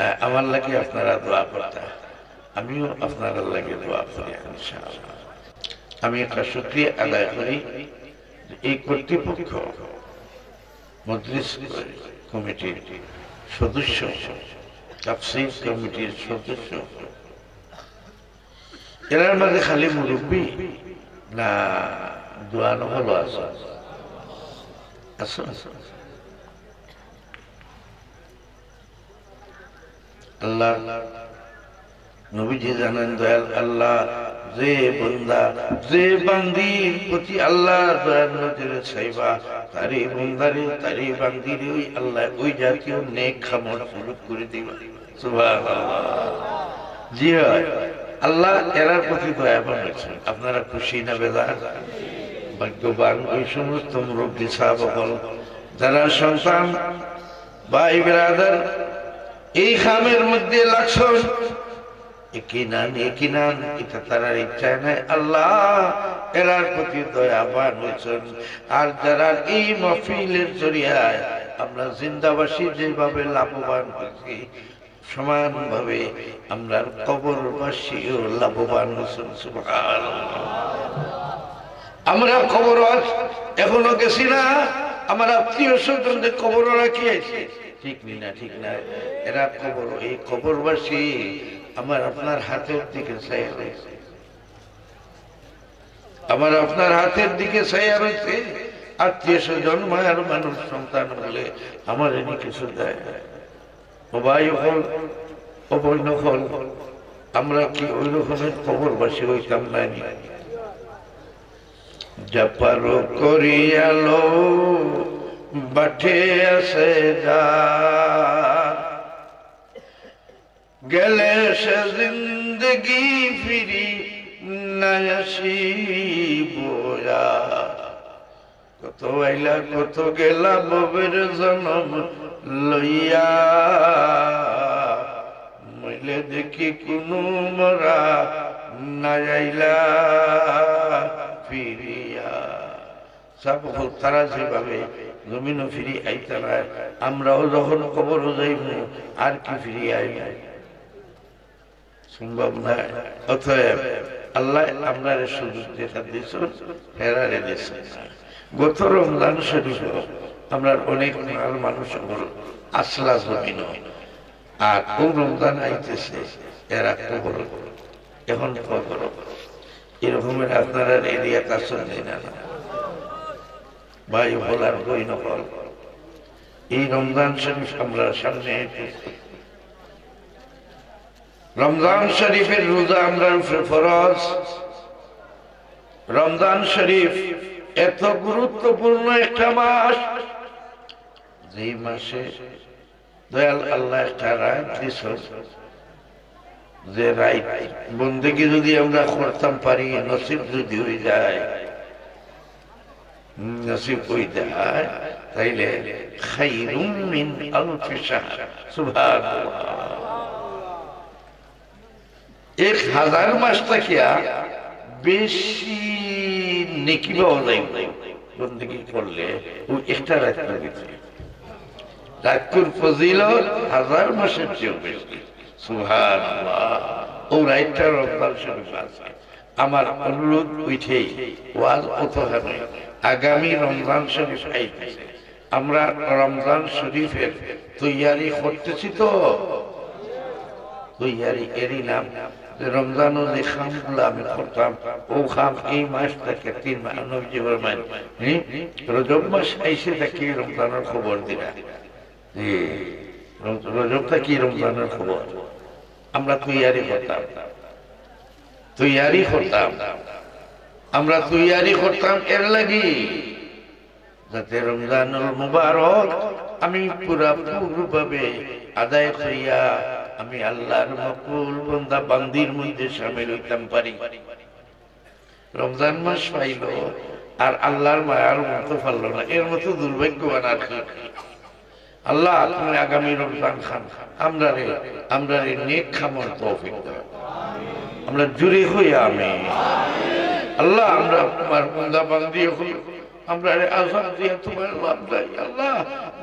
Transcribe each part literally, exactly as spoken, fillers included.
আহ, আমার লাগি আপনারা দোয়া করতা, আমিও আপনারার লাগি দোয়া করি ইনশাআল্লাহ। আমি একটা শুকরিয়া আদায় করি যে এই কর্তৃপক্ষ, মজলিস কমিটির সদস্য, তাফসীর কমিটির সদস্য, এরার মাঝে খালি মুরব্বী না জোয়ান অকলও আছে? আছে। আল্লাহ নবীজি জানাইন, দয়াল আল্লাহ, যে বন্দা, যে বান্দির প্রতি আল্লাহ দয়ার নজরে চাইবা, তারে বন্দারে, তারে বান্দিরে ওই আল্লাহ ওই জাতীয় নেক কামর সুযোগ করে দিবা। সুবহানাল্লাহ। জি অয়, আল্লাহ এরার প্রতি দয়াবান অইছইন। আপনারা খুশি না বেজার? ভাগ্যবান ওই সমস্ত মুরব্বী সাহেব অকল, যারা সন্তান, ভাই, বেরাদার, এই কামর মধ্যে লাগছইন। একিনান, একিনান, ইটা তারার ইচ্ছায় নায়, আল্লাহ এরার প্রতি দয়াবান অইছইন। আর যারার এই মাহফিলর জরিয়ায় আমরা জিন্দাবাসী যেভাবে লাভবান অইছি, সমানভাবে আমরার কবরবাসীও লাভবান অইছইন। সুবহানাল্লাহ। আমরা কবরো এখনো গেছি না, আমার আত্মীয় স্বজন যে কবরো রাখি আইছে, ঠিক নি না? ঠিক না? এরা কবর, এই কবরবাসী আমার আপনার হাতের দিকে চাইয়া রইছে, আমার আপনার হাতের দিকে চাইয়া রইছে। আত্মীয় স্বজন, মায়ার মানুষ, সন্তান বলে আমার এনে কিছু দেয় না। ও ভাই অকল, ও বইন অকল, আমরা কি ওই রকমের কবরবাসী অইতাম নানি? যা পারো করিয়া লও, বাটে আছে যা। গেলে সে জিন্দেগি ফিরি না আসিব আর। কত আইলা, কত গেলা ভবের জনম লইয়া, মইলে দেখি কুনু মরা না আইলা ফিরিয়া। সাব অকল, তারা যেভাবে জমিনো ফিরি আইতা নায়, আমরাও যখন কবরো যাইমু, আর কি ফিরি আইমু? সম্ভব নায়। অতএব আল্লাহ আমরারে সুযোগ যেটা দিছইন, হেরারে দিছইন না। গত রমজান শরীফ আমরার অনেক মার মানুষ অকল আছলা জমিনো, আর ও রমজান আইতেছে, এরা কবরো, এখন কবরো। এরকমের আপনারার এরিয়াত আছইন নি না? ভাই অকল আর বইন অকল, এই রমজান শরীফ আমরার সামনে আইতেছে। রমজান শরীফের রোজা আমরার উপরে ফরজ। রমজান শরীফ এত গুরুত্বপূর্ণ একটা মাস, যেই মাসে দয়াল আল্লাহ একটা রাইত দিছইন, যে রাইত বন্দেগি যদি আমরা করতাম পারি, নসিব যদি অই যায়, নসিব অই যায়, তাইলে খাইরুম মিন আলফি শাহর। সুবহানাল্লাহ। এক হাজার মাস থাকিয়া বেশি নেকি পাওয়া যায় বন্দেগি করলে ও একটা রাইত না দিতে। রাইতকুর ফজিলত হাজার মাসের চেয়েও বেশি। সুবহানাল্লাহ। ও রাইতটা রমজান শরীফ আছে। আমার অনুরোধ উঠেই, ওয়াজ অত হবে, আগামী রমজান শরীফ আইতেছে, আমরা রমজান শরীফের তৈয়ারি করতেছি তো? তৈয়ারি এরই নাম যে রমজানও যে খামগুলা আমি করতাম, ও খাম এই মাস থেকে তিন মাস, নবীজি ফরমাইন, হুম? রজব মাস আইছে থাকি রমজানর খবর দিরা। জি, রম-, রজব থাকি রমজানর খবর। আমরা তৈয়ারি করতাম, তৈয়ারি করতাম, আমরা তৈয়ারি করতাম এর লাগি, যাতে রমজানুল মুবারক আমি পুরা পুরভাবে আদায় করিয়া আমি আল্লাহর মকবুল বন্দা বান্দির মধ্যে শামিল অইতাম পারি। রমজান মাস পাইল আর আল্লাহর মায়ার মতো পারল না, এর মতো দুর্ভাগ্যবান আর কি। আল্লাহ, তুমি আগামী রমজান খান আমরারে, আমরারে নেক কামর তৌফিক দাও। আমরা জুরে কই আমিন। আল্লাহ, আমরা তোমার বন্দা বান্দি অকল, আমরারে আযাব দিয়া তুমার লাভ নাই। আল্লাহ,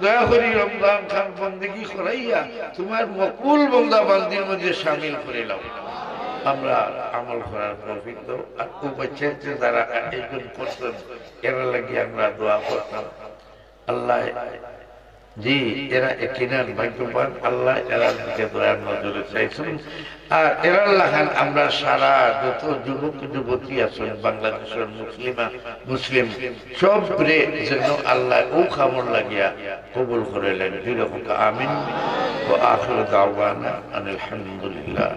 দয়া করি রমজান খান বন্দেগি করাইয়া তুমার মকবুল বন্দা বান্দির মাঝে শামিল করি লাও। আমরার আমল করার তৌফিক দাও। আর অউ বাচ্চাইন্তে যারা আয়োজন করছইন, এরার লাগি আমরা দোয়া করতাম। আল্লাহ, জি, এরা একিনান ভাগ্যবান, আল্লাহ এরার দিকে দয়ার নজরে চাইছইন। আর এরার লাখান আমরা সারা যত যুবক যুবতী আছইন বাংলাদেশর মুসলিমা মুসলিম, সবরে যেন আল্লাহ অউ কামর লাগিয়া কবুল করিলাইন। জোরে কউক্কা আমিন। ওয়া আখিরু দাওয়ানা আনিল হামদুলিল্লাহ।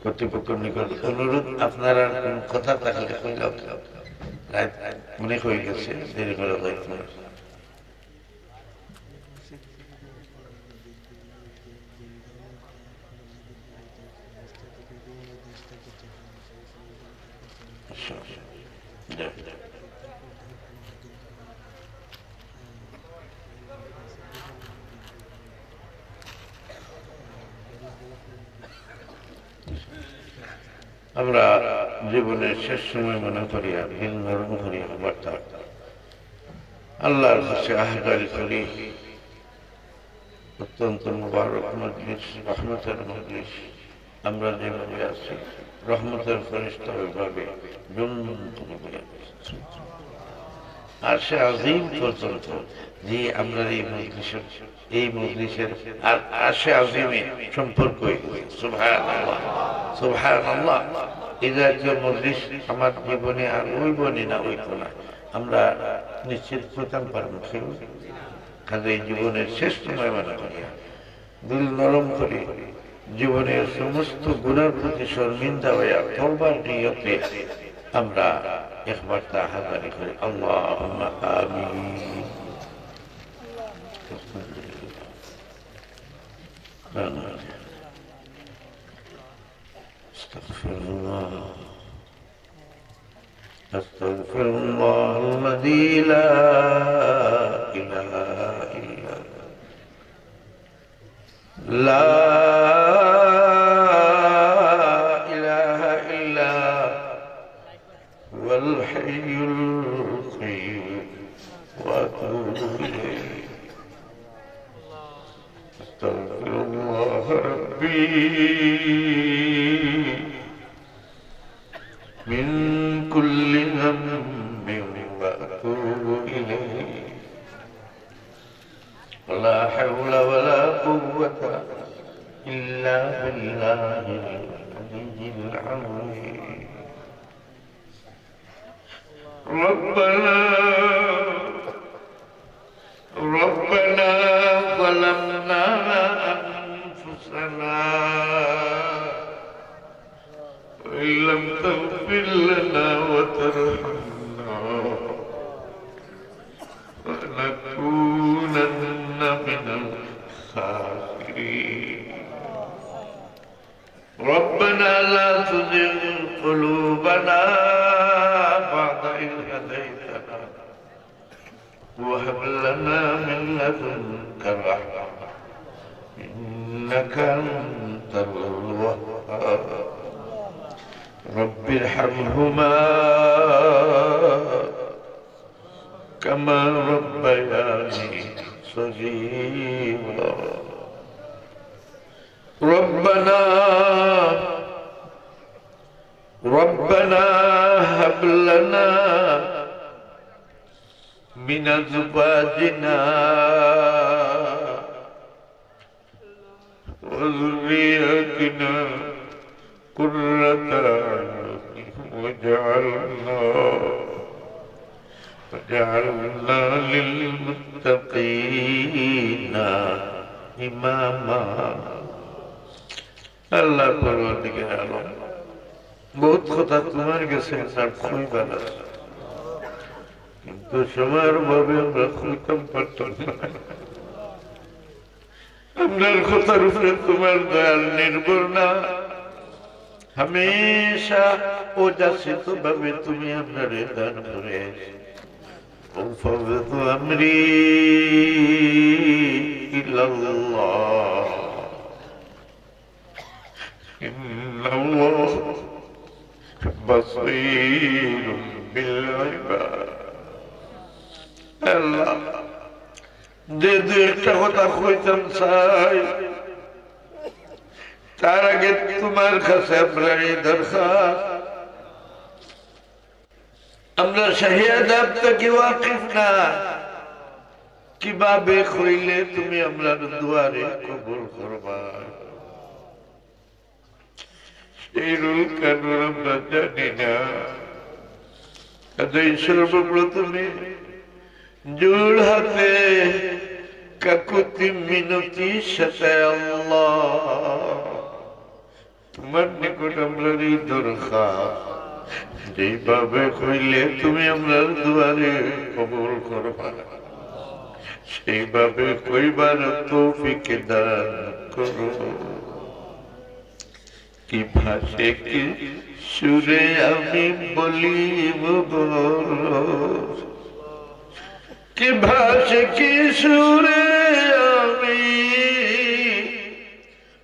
কর্তৃপক্ষর নিকট অনুরোধ, আপনারার কুনু কথা থাকলে কইলাও। রাইত অনেক অই গেছে, দেরি করা যাইতো না। আচ্ছা, আচ্ছা। যাক। আমরা জীবনের শেষ সময় মনে করিয়া, দিল নরম করিয়া বার্তা আল্লাহর কাছে আহ্বান করি। অত্যন্ত মুবারক মজলিস, রহমতের মজলিস। আমরা যেভাবে আছি, রহমতের ফেরেশতা ওইভাবে জুম করে বইয়া আছে। আরশে আজিম পর্যন্ত যে আমরার এই মজলিসের, এই মজলিসের আর আরশে আজিমে সম্পর্ক অই গেছে। সুবহানাল্লাহ, সুবহানাল্লাহ। এই জাতীয় মজলিস আমার জীবনে আর অইবো নি, না অইতো না, আমরা নিশ্চিত কইতাম পারমু কেউ। কাজেই জীবনের শেষ সময় মনে করিয়া, দিল নরম করি, জীবনের সমস্ত গুনার প্রতি শর্মিন্দা অইয়া তওবার নিয়তে আমরা একবার তা হাজারি করি। আল্লাহুম্মা আমিন। আস্তাগফিরুল্লাহ। أستغفر الله الذي لا إله إلا، لا إله إلا هو الحي القيوم وأتوب إليه. أستغفر الله ربي من كل ذنب وأتوب إليه. ولا حول ولا قوة إلا بالله العلي العظيم. ربنا، ربنا ظلمنا أنفسنا وإن لم تغفر لنا وترحمنا لنكونن من الخاسرين. ربنا لا تزغ قلوبنا بعد إذ هديتنا وهب لنا من لدنك رحمة إنك أنت الوهاب. رب ارحمهما كما ربياني صغيرا. ربنا، ربنا هب لنا من أزواجنا وذرياتنا قرة أعين واجعلنا، واجعلنا للمتقين إماما. আল্লাহ পরওয়ারদিগার আলম, বহুত কথা তুমার গেছে আমার কইবার আছে, কিন্তু সময়ের অভাবে আমরা কইতাম পারতাম না। আমরার কথার উপরে তুমার দয়াল নির্ভর না, হামেশা অযাচিত ভাবে তুমি আমরারে দান করে। أفوض أمري إلى الله. إن الله একটা কথা কইতাম চাই, তার আগে তোমার কাছে আমরার এই দরখাস্ত, আমরা শাহী আদব থাকি ওয়াকিফ না, কিভাবে কইলে তুমি আমরার দোয়ারে কবুল করবায়? সেই রুল কানুন আমরা জানি না। কাজেই সর্বপ্রথমে জোড় হাতে কাকুতি মিনতি সাথে, আল্লাহ, তোমার নিকট আমরার এই দরখাস্ত, যেইভাবে কইলে তুমি আমরার দোয়ারে কবুল করবায়, সেইভাবে কইবার তৌফিক দান করো। কি ভাষায় কি সুরে আমি বলিব গো, কি ভাষায় কি সুরে আমি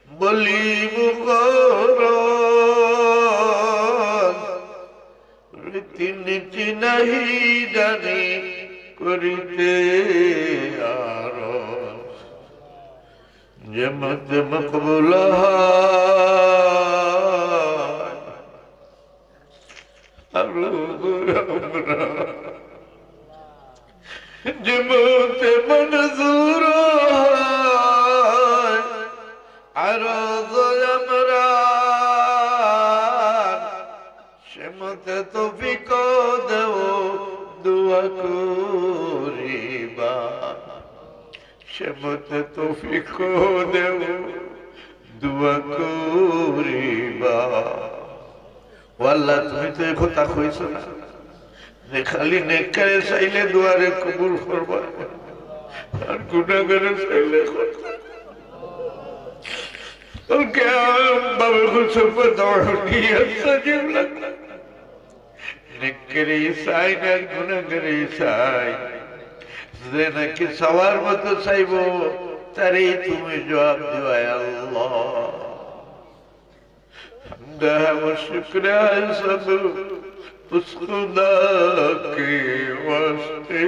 বলিব গো, রীতিনীতি নাহি জানি করিতে আরজ। যে মতে মকবুল হয়, আরজ আমরা। যে মতে মঞ্জুর হয়, আরজ আমরা। সে মতে তৌফিক দেও দোয়া করিবা, সে মতে তৌফিক দেও দোয়া করিবা। ও আল্লাহ, তুমি তো এই কথা কইছো না যে খালি নেককারে চাইলে দোয়ারে কবুল করবা, আর গুনাহগারে চাইলে করবা। ওকে ভাবে কইছো, "ফাদউনি আস্তাজিব লাকুম।" নেককারে চাই না, গুনাহগারে চাই। যে নাকি চাওয়ার মতো চাইবো, তারেই তুমি জবাব দিবায়, আল্লাহ। حمد ہے و شکر ہے سب اس خدا کے واسطے۔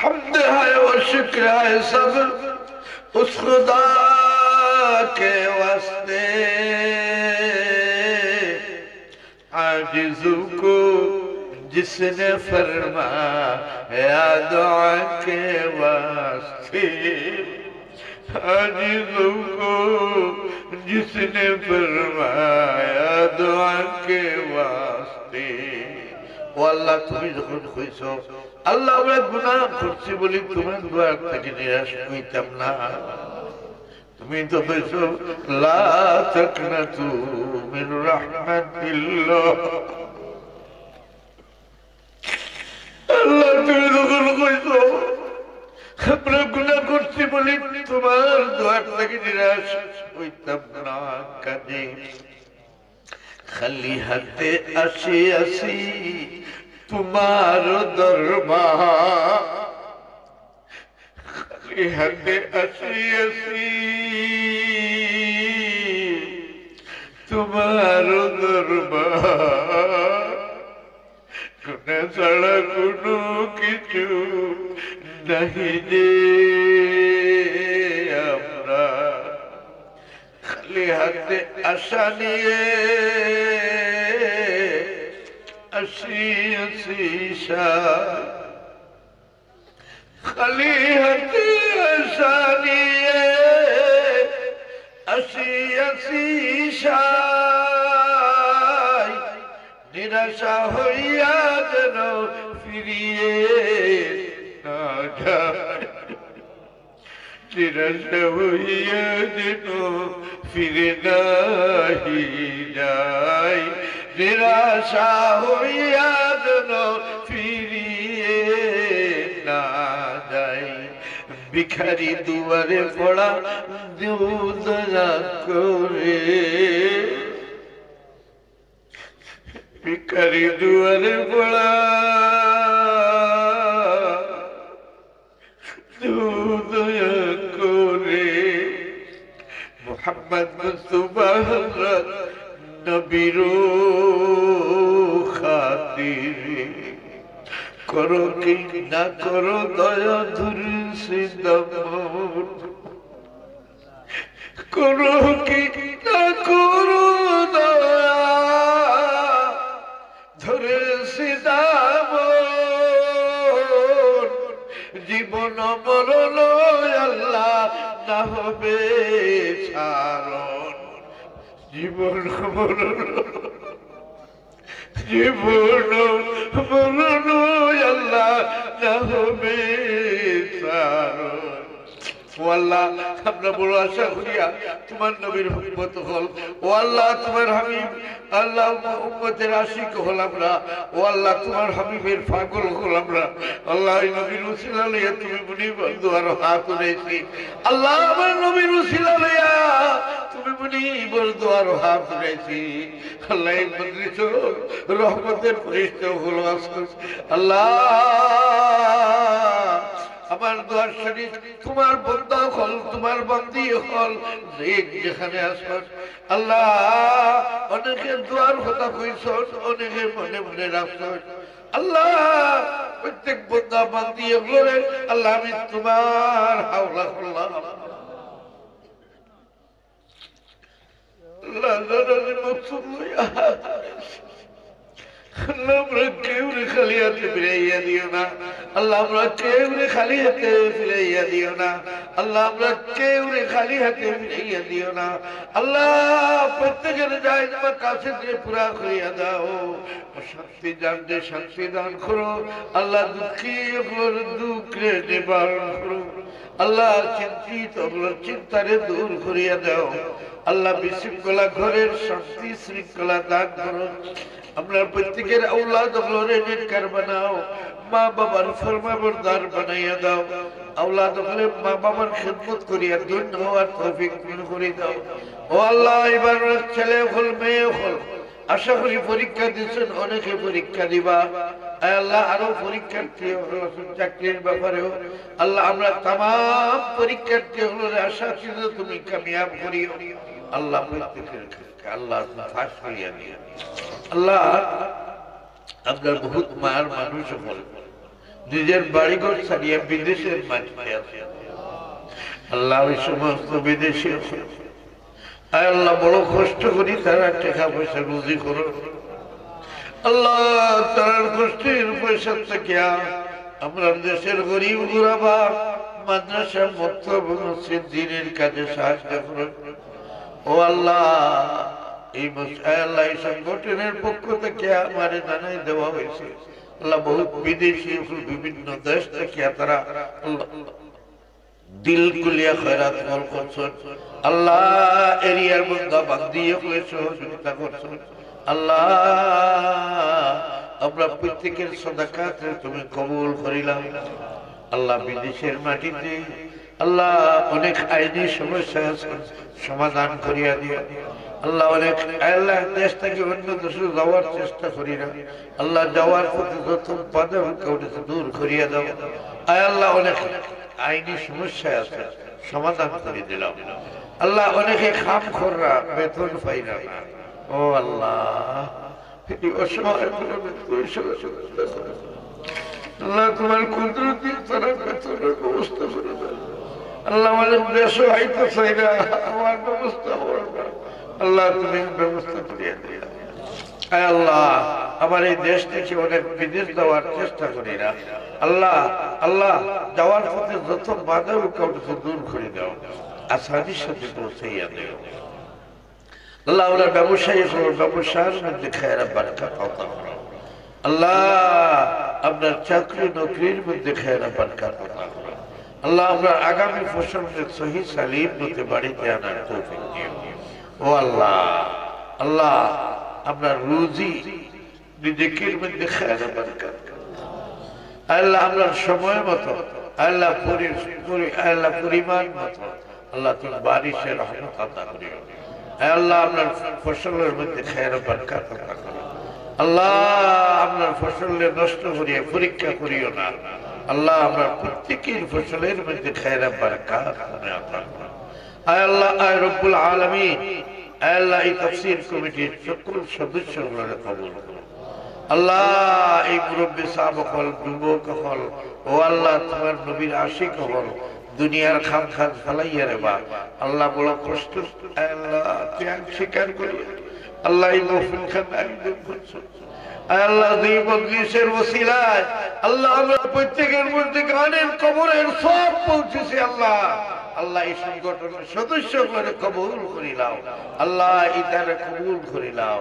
حمد ہے و شکر ہے سب اس خدا کے واسطے۔ عاجزوں کو جس نے فرمایا دعا کے واسطے، عاجزوں کو جس نے فرمایا دعا کے واسطے۔ ও আল্লাহ, তুমি যখন কইছো, আল্লাহ, আমরা গুনাহ করছি বলি তোমার দোয়া থাকি নিরাশ হইতাম না। তুমি তো কইছো, "লা তাকনাতু মিন রাহমাতিল্লাহ।" আল্লাহ, তুমি যখন কইছো, আমরা গুনাহ করছি বলি তোমার দোয়া থাকি নিরাশ হইতাম না। কাজেই খালি হাতে আসি আসি তোমার দরবার, খালি হাতে আসি আসি তোমার দরবার, গুনাহ ছাড়া কোনো কিছু নাহি যে আমরা। খালি হাতে আশা নিয়ে আসি আসি সাই, খালি হাতে আশা নিয়ে আসি আসি সাই, নিরাশা হইয়া যেন ফিরিয়ে না যাই। নিরাশা হইয়া যেন ফিরে নাহি যাই, নিরাশা হইয়া যেন ফিরিয়ে না যাই। ভিখারি দুয়ারে পড়া, দয়া করে। ভিখারি দুয়ারে পড়া, দয়া করে। মোহাম্মদ মুস্তফা হযরত নবীর খাতিরে। করো কি না করো দয়া ধুর সিদাম, করো কি না করো দয়া ধুর সিদাম, জীবন মরণ আল্লাহ না হবে ছাড়ন, জীবন মরণ জীবন মরণ আল্লাহ না হবে ছাড়ন। ও আল্লাহ, আমরা বড় আশা করিয়া তোমার নবীর উম্মত অকল। ও আল্লাহ, তোমার হাবিব, আল্লাহ, উম্মতের আশিক অকল আমরা। ও আল্লাহ, তোমার হাবিবের পাগল অকল আমরা। আল্লাহ, এই নবীর উসিলা লইয়া তুমি মুনিবর দুয়ার হাত উঠাইছি। আল্লাহ, আমার নবীর উসিলা লইয়া তুমি মুনিবর দুয়ার হাত উঠাইছি। আল্লাহ, এই মজলিসো রহমতের ফিরিস্তা অকল আছইন। আল্লাহ, আমার দোয়ার শরীফ তোমার বন্দা অকল, তোমার বান্দি অকল, যে যেখানে আছইন। আল্লাহ, অনেকে দোয়ার কথা কইছইন, অনেকে মনে মনে রাখছইন। আল্লাহ, প্রত্যেক বন্দা বান্দি অকলরে আল্লাহ আমি তোমার হাওলা করলাম। আল্লাহ, জানাজার মকসুদ লইয়া হাত উঠাইছি। আল্লাহ, আমরা কেউরে খালি হাতে ফিরাইয়া দিও না। আল্লাহ, আমরা কেউরে খালি হাতে ফিরাইয়া দিও না। আল্লাহ, আমরা কেউরে খালি হাতে ফিরাইয়া দিও না। আল্লাহ, প্রত্যেকের জায়েজ মাকাসিদরে পুরা করিয়া দাও। অশান্তি জানরে শান্তি দান করো। আল্লাহ, দুঃখী অকলর দুঃখরে নিবারণ করো। আল্লাহ, চিন্তিত অকলর চিন্তারে দূর করিয়া দাও। আল্লাহ, বিশৃঙ্খলা ঘরের শান্তি শৃঙ্খলা দান করো। আমরা প্রত্যেকের আওলাদ অকলরে নেককার বানাও, মা বাবার ফরমাবরদার বানাইয়া দাও। আওলাদ অকলে মা বাবার খেদমত করিয়া ধন্য হওয়ার তৌফিক দান করি দাও। ও আল্লাহ, এবার ছেলে অকল, মেয়ে অকল, আশা করি পরীক্ষা দিছইন, অনেকে পরীক্ষা দিবা। আয় আল্লাহ, আরো পরীক্ষার্থী অকল আছইন চাকরির ব্যাপারেও। আল্লাহ, আমরা তামাম পরীক্ষার্থী অকলরে আশা করি তুমি কামিয়াব করিও। আল্লাহ, প্রত্যেকের আল্লাহ, তুমি পাস করিয়া দিও। আল্লাহ, আমরা বহুত মার মানুষ অকল নিজের বাড়িঘর ছাড়িয়া বিদেশের মাটিতে আছে। আল্লাহ, ওই সমস্ত বিদেশি অকল, আয় আল্লাহ, বড় কষ্ট করি তারা টাকা পয়সা রুজি করইন। আল্লাহ, তারার কষ্টের পয়সা থাকিয়া আমরা দেশের গরিব গুরাবা, মাদ্রাসা, মক্তব, মসজিদ, দ্বীনের কাজে সাহায্য করইন। ও আল্লাহ, এই মস-, আয় আল্লাহ, এই সংগঠনের পক্ষ থেকে আমারে জানাই দেওয়া হয়েছে, আল্লাহ, বহুত বিদেশি অকল বিভিন্ন দেশ থেকে তারা, আল্লাহ, দিল খুলিয়া খয়রাত কবুল করছইন। আল্লাহ, এরিয়ার বন্দা বান্দি অকলে সহযোগিতা করছইন। আল্লাহ, আমরা প্রত্যেকের সদাকাত তুমি কবুল করিলাও। আল্লাহ, বিদেশের মাটিতে আল্লাহ, অনেক আইনি সমস্যা আছে, সমাধান করিয়া দিও। আল্লাহ, অনেক, আল্লাহ, দেশ থেকে অন্য দেশে যাওয়ার চেষ্টা করিরা। আল্লাহ, যাওয়ার পথে যত বাধা রুকা উঠেছে দূর করিয়া দাও। আয় আল্লাহ, অনেক আইনি সমস্যা আছে, সমাধান করি দিলাও। আল্লাহ, অনেকে কাম কররা, বেতন পাইরা না। ও আল্লাহ, এই অসহায় গরিব মানুষের ব্যবস্থা করো। আল্লাহ, তোমার কুদরতি তারা বেতনের ব্যবস্থা করে দাও। আল্লাহ, আমাদের দেশে আইতে চাইরা, আমার ব্যবস্থা করো না। আল্লাহ, তুমি ব্যবস্থা করিয়া দিও। আয় আল্লাহ, আমার এই দেশ থেকে অনেক বিদেশ যাওয়ার চেষ্টা করিরা। আল্লাহ, আল্লাহ, যাওয়ার পথে যত বাধা রুকা উঠেছে দূর করে দাও, আসানির সাথে পৌঁছাইয়া দিও। আল্লাহ, আমরা ব্যবসায়ী অকলর ব্যবসার মধ্যে খায়ের বারাকাত আতা করো। আল্লাহ, আপনার চাকরি নকরির মধ্যে খায়ের বারাকাত আতা করো। আল্লাহ, আমরা আগামী ফসলরে সহি সালিম মতে বাড়িতে আনার তৌফিক দিও। ও আল্লাহ, আল্লাহ, আপনার রুজি রিজিকের মধ্যে খায়ের বারাকাত করো। আল্লাহ, আপনার সময় মতো, আল্লাহ, পরি-, পরি-, আল্লাহ, পরিমাণ মতো আল্লাহ, তুমি বারিশে রহমত আতা করিও। আয় আল্লাহ, আপনার ফসলের মধ্যে খায়ের বারাকাত আতা করো। আল্লাহ, আপনার ফসলরে নষ্ট করিয়া পরীক্ষা করিও না। আল্লাহ, আপনার প্রত্যেকের ফসলের মধ্যে খায়ের বারাকাত তুমি আতা করো। আয় আল্লাহ, আয় রব্বুল আলামিন, আয় আল্লাহ, এই তাফসীর কমিটির সকল সদস্যগুলোরে কবুল করো। আল্লাহ, এই মুরব্বী সাহেব অকল, যুবক অকল, ও আল্লাহ, তোমার নবীর আশিক অকল, দুনিয়ার কাম কাজ ফালাইয়া রে বা, আল্লাহ, বড় কষ্ট, আয় আল্লাহ, ত্যাগ স্বীকার করি, আল্লাহ, এই মহফিল খান আয়োজন করছো। আয় আল্লাহ, দুই মজলিসের ওসিলায়, আল্লাহ, আমরা প্রত্যেকের মধ্যে গানের কবরের সওয়াব পৌঁছেছে, আল্লাহ। আল্লাহ, এই সংগঠনের সদস্য করে কবুল করিলাও। আল্লাহ, ইতারে কবুল করিলাও।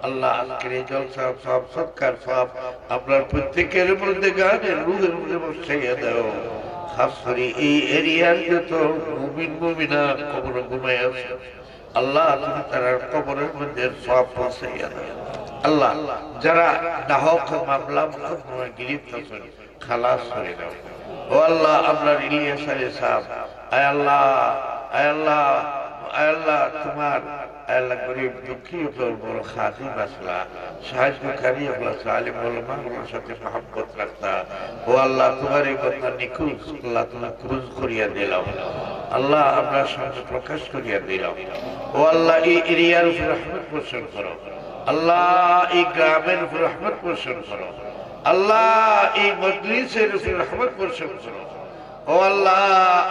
আল্লাহ, আজকের এই জলসা সওয়াব, সৎকার সওয়াব, আপনার প্রত্যেকের মধ্যে গানের রুহের মধ্যে বসাইয়া দাও। খাস করে এই এরিয়ার যত মুমিন মুমিনা কবর ঘুমায় আছে, আল্লাহ, তুমি তারার কবরের মধ্যে সওয়াব পৌঁছাইয়া দাও। আল্লাহ, যারা নাহক মামলা মোকদ্দমায় গিরিফত আছেন, খালাস করে দাও। ও আল্লাহ, আপনার ইলিয়াস আলী সাহেব, আয় আল্লাহ, আয় আল্লাহ, আয় আল্লাহ, তোমার, আয় আল্লাহ, গরিব দুঃখী অকলর বড় খাদিম আছলা, সাহায্যকারী অকল আছলা, আলিম ওলামা অকলর সাথে মহব্বত রাখতা। ও আল্লাহ, তোমার এই বন্দা নিখোঁজ, আল্লাহ, তুমি খোঁজ করিয়া দিলাও। আল্লাহ, আপনার সামনে প্রকাশ করিয়া দিলাও। ও আল্লাহ, এই এরিয়ার উপরে রহমত বর্ষণ করো। আল্লাহ, এই গ্রামের উপরে রহমত বর্ষণ করো। আল্লাহ, এই মজলিসের উপরে রহমত বর্ষণ করো। ও আল্লাহ,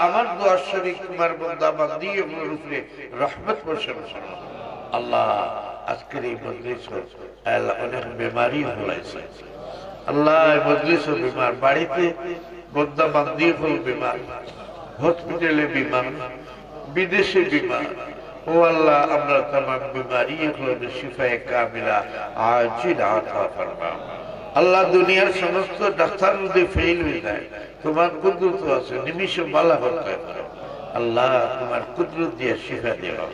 আমার দোয়া শরিক তোমার বন্দা বান্দি অকলর উপরে রহমত বর্ষণ করো। আল্লাহ, আজকের এই মজলিস, আল্লাহ, অনেক বেমারি অকল আইছে। আল্লাহ, এই মজলিসও বেমার, বাড়িতে বন্দা বান্দি অকল বেমার, হসপিটালে বেমার, বিদেশে বেমার। ও আল্লাহ, আমরা তামাম বেমারি অকলরে শিফায়ে কামিলা আজিল আতা ফরমাও। আল্লাহ, দুনিয়ার সমস্ত ডাক্তার যদি ফেল হয়ে যায়, তোমার কুদরত আছে, নিমিষে বালা করতে পারো। আল্লাহ, তোমার কুদরত দিয়া শিফা দিও।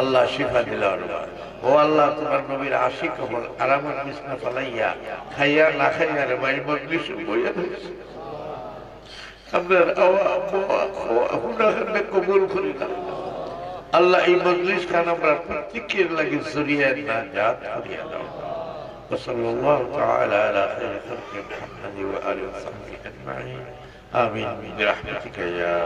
আল্লাহ, শিফা দিলাও রে বা। ও আল্লাহ, তোমার নবীর আশিক অকল আরামর বিছনা ফালাইয়া, খাইয়া না খাইয়া রে বা, এই মজলিসে বইয়া রইছে। আপনার আওয়া, বওয়া, খাওয়া, হুনা খানরে কবুল করি না। আল্লাহ, এই মজলিস খান আমরা প্রত্যেকের লাগি জরিয়া নাজাত করিয়া দাও। وصلى الله تعالى على خير خلقه محمد وآله وصحبه أجمعين. آمين برحمتك يا